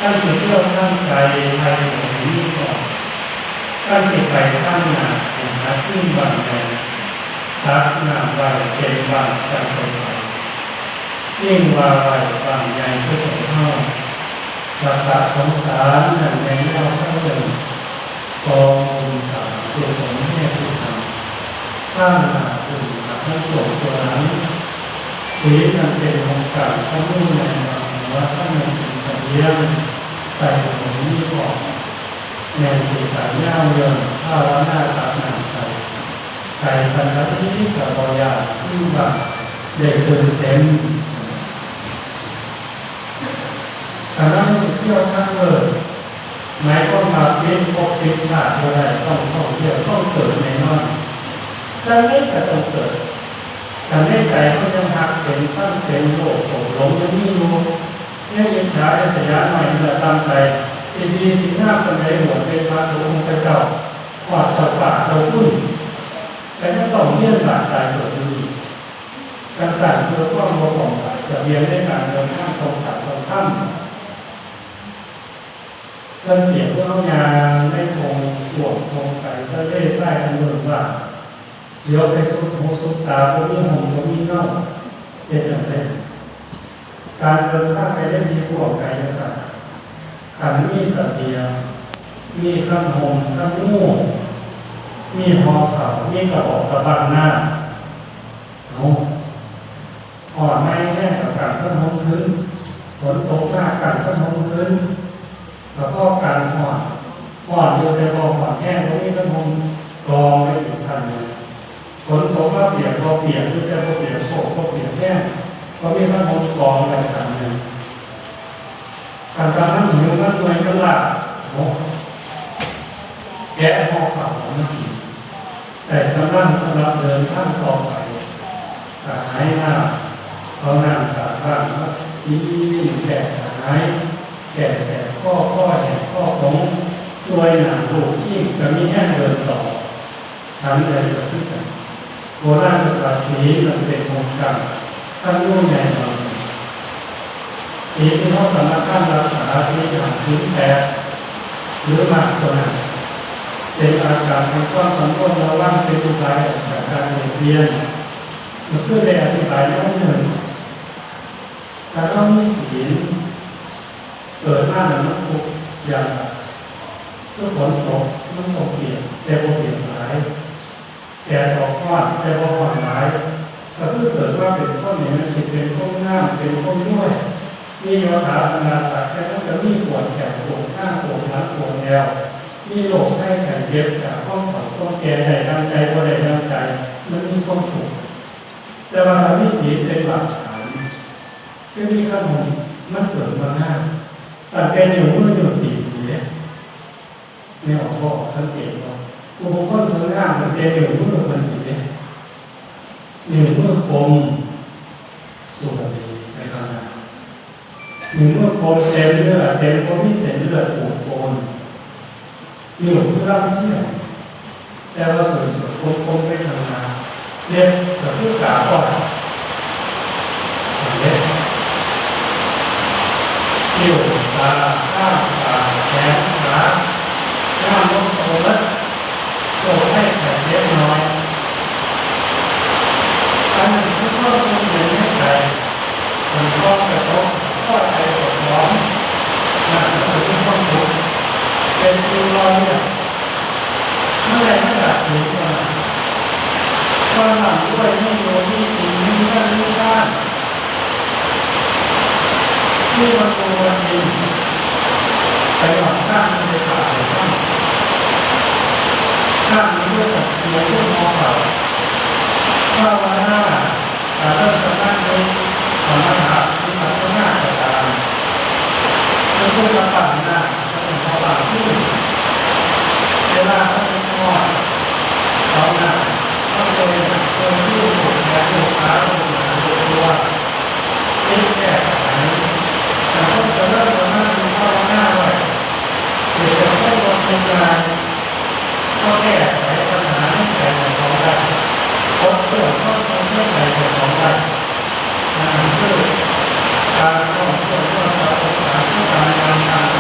ຄັນຊິທ່ຽວທາງໄກ ໃຫ້ໃຫ້ມີຄວາມ, ຄັນຊິໄປທາງໜ້າ ໃຫ້ຫາກິນບ້ານໃຫຍ່ ຕັກນ້ຳໄວ້ເຕັມບ້ານຈັ່ງຄ່ອຍໄປ. ຍິ່ງວ່າໄວ້ບ້ານໃຫຍ່ຄືຂອງເຮົາ, ວັດຕະສົງສານນັ້ນແມ່ນແນວທາງໜຶ່ງ ກອງບຸນສ້າງກຸສົນແດ່ທີ່ທຳ, ທາງໜ້າຂຶ້ນມາທາງກວາງຕົວນັ້ນ. ສີນນັ້ນເປັນຫົກກ້າມທະນູໃຫຍ່ບາງຫົວ, ທາງນັ້ນເປັນສະບຽງໃສ່ຫຸມມີອອກ, ແມ່ນສີນຕາຍຍາວເລື່ອງ, ພາວະນາຕັກນ້ຳໃສ່, ໄກປານໃດກໍບໍ່ຢ້ານ, ຖືວ່າໄດ້ຕື່ມເຕັມ. ຄັນເຮົາຊິທ່ຽວທາງເລີກ ໝາຍຄວາມວ່າປິດພົບປິດຊາດບໍ່ໄດ້, ຕ້ອງທ່ອງທ່ຽວ, ຕ້ອງເກີດແນ່ນອນ, ຈັ່ງໃດກໍຕ້ອງເກີດ. ຄັນໃນໃຈເຮົາຍັງຮັກເປັນ, ຊັງເປັນ, ໂລບໂກດຫຼົງຍັງມີຢູ່, ຍັງອິດສາລິສະຍານ້ອຍເໜືອຕາມໃຈ, ຊິດີຊິງາມປານໃດ, ບວດເປັນພະສົງອົງພະເຈົ້າ, ຮອດເຈົ້າຟ້າເຈົ້າຄຸນ, ກໍຍັງຕ້ອງວຽນວ່າຍຕາຍເກີດຢູ່ອີກ. ຈັ່ງຊັ້ນ ເພື່ອຄວາມບໍ່ປະໝາດ, ສະບຽງໃນການເດີນທາງຕ້ອງສາດຕ້ອງທຳ. ເພິ່ນປຽບເມື່ອເຮົາຍ່າງໃນທົ່ງກວ້າງທົ່ງໄກ, ທະເລຊາຍອັນເວີ້ງວ້າງ, ຫຼຽວໄປສຸດຫູສຸດຕາ, ບໍ່ມີຮົ່ມບໍ່ມີເງົາ, ເຮັດຈັ່ງໃດ? ການເດີນທາງໄປໃນທີ່ກວ້າງໄກຈັ່ງຊັ້ນ, ຄັນມີສະບຽງ, ມີຄັນຮົ່ມຄັນງູ, ມີຫໍ່ເຂົ້າ, ມີກະບອກກະບັງນ້ຳ, ເອົາ ຮ້ອນມາແຮງໆ ກໍກາງຄັນຮົ່ມຂຶ້ນ, ຝົນຕົກມາກາງຄັນຮົ່ມຂຶ້ນ, ກໍພໍກາງຮ້ອນ, ຮ້ອນຢູ່ແຕ່ບໍ່ຮ້ອນແຮງ, ບໍ່ມີຄັນຮົ່ມກອງໄວ້ອີກຊັ້ນໜຶ່ງ, ຝົນຕົກມາປຽກບໍ່ປຽກ, ຢູ່ແຕ່ບໍ່ປຽກໂຊກ, ບໍ່ປຽກແຮງ, ກໍມີຄັນຮົ່ມກອງໄວ້ຊັ້ນໜຶ່ງ. ຄັນກຳລັງຫິວມັນເມື່ອຍມັນລ້າ, ໂອ້ ແກະຫໍ່ເຂົ້າອອກມາກິນ, ໄດ້ກຳລັງສຳລັບເດີນທາງຕໍ່ໄປ. ກະຫາຍນ້ຳ, ເອົານ້ຳຈາກບ້ານມາກິນ, ແກ້ກະຫາຍ, ແກ້ແສບຄໍ, ຄໍແຫ້ງຄໍຂົງ, ຊ່ວຍນ້ຳລູກຊີກະມີແຮງເດີນຕໍ່. ສັນໃດກໍຄືກັນ, ໂບລານເອີ້ນວ່າ ສີນມັນເປັນອົງການທຳນວນໃຫຍ່ໜ່ອຍໜຶ່ງ. ສີນທີ່ເຮົາສາມາດຮັກສາ ສີ່ຫ້າ ສິນແປດ ຫຼື ມາກກວ່ານັ້ນ ເປັນອາການແຫ່ງຄວາມສຳລວມລະວັງ, ເປັນອຸບາຍອອກຈາກການບຽດບຽນ. ເມື່ອຄືນໄດ້ອະທິບາຍມາໜ້ອຍໜຶ່ງ, ຖ້າເຮົາມີສີນ, ເກີດມາແລ້ວມັນທຸກຢ່າງຫຼາຍ, ຄືຝົນຕົກມັນຕ້ອງປຽກ, ແຕ່ບໍ່ປຽກຫຼາຍ. ແດດອອກຮ້ອນແຕ່ບໍ່ຮ້ອນຫຼາຍ, ກໍຄືເກີດມາເປັນຄົນນີ້ ມັນຊິເປັນຄົນງາມ ເປັນຄົນລວຍ ມີຍົດຖາບັນດາສັກ, ແຕ່ມັນກໍມີປວດແຂ້ງ ປວດຄາງ ປວດຫຼັງ ປວດແອວ, ມີໂລກໄພໄຂ້ເຈັບຈາກຄວາມເຖົ້າຄວາມແກ່ ໄດ້ດັ່ງໃຈບໍ່ໄດ້ດັ່ງໃຈ, ມັນມີຄວາມທຸກ. ແຕ່ວ່າຖ້າມີສີນເປັນບາດຖານ, ຈະມີຄຳວ່າມັນເກີດມາງາມ ຕັ້ງແຕ່ນິ້ວມືນິ້ວຕີນພຸ້ນເດ້. ແມ່ອອກບໍ່ອອກ ສັງເກດບໍ່? ຜູ້ບາງຄົນເພິ່ນງາມຕັ້ງແຕ່ນິ້ວມືເພິ່ນພຸ້ນເດ້. ນິ້ວມືກົມ ສ່ວນນີ້ໄປທາງໜ້າ, ນິ້ວມືກົມເຕັມເນື້ອເຕັມ ບໍ່ມີເສັ້ນເລືອດປູດໂປນ, ນິ້ວຄືລຳທຽນ ແຕ່ວ່າສວຍໆ ກົມໆ ໄປຂ້າງໜ້າ. ເລັບກໍຄືກາບອດ ສຳເລັດ. ຄິ້ວ ຕາ ຄາງ ປາກ ແຂນ ຂາ ງາມລົງໂຕເບິດ, ໂລກໄພໄຂ້ເຈັບໜ້ອຍ. ອັນນັ້ນຄືຄວາມສົງບເຢັນໃນໃຈ. ຄັນສ່ອງກະຈົກພໍໃຈເຈົ້າຂອງ, ນັ້ນກໍຄືຄວາມສຸກ ເປັນສິ່ງຫຼໍ່ຫຼຽນ. ມັນໄດ້ມາຈາກສິນຕົວນັ້ນ. ຄວາມລ່ຳລວຍມີຢູ່ມີກິນ ມີເງິນມີຊານ ມີວັດຖຸວັດດິນ ໄປນອກທາງທຳມະຊາດໄດ້ທຳ. ທາງນີ້ເລີຍກັບເຮືອນເຮືອນຫໍເຂົ້າ ພາວະນາ ການເລີຍສະມາທິ ສະມະຖະ ວິປັດສະນາກໍຕາມ ເປັນຜູ້ນຳຕັ້ງໜ້າ ເປັນຜູ້ຕັ້ງຄືນ ເວລາເຮົາເດືອດຮ້ອນ ເອົາໜ້າມາຊ່ວຍ ຊ່ວຍດູລູກແຂນລູກຂາ ລູກໜ້າລູກຕົວ ຕິດແກ້ໄຂ ຄັນຄົນຈະເລີຍສະມາທິ ພາວະນາໄວ້ ຊິເປັນຄົນບໍ່ທຸກຍາກ. ກໍແກ້ໄຂບັນຫາໃນໃຈເຈົ້າຂອງໄດ້, ປົດເປື້ອນຄວາມທຸກໃນໃຈເຈົ້າຂອງໄດ້. ນັ້ນຄືການທ່ອງທ່ຽວທີ່ວ່າປະສົບການ ຄືການຍ່າງທາງໄປ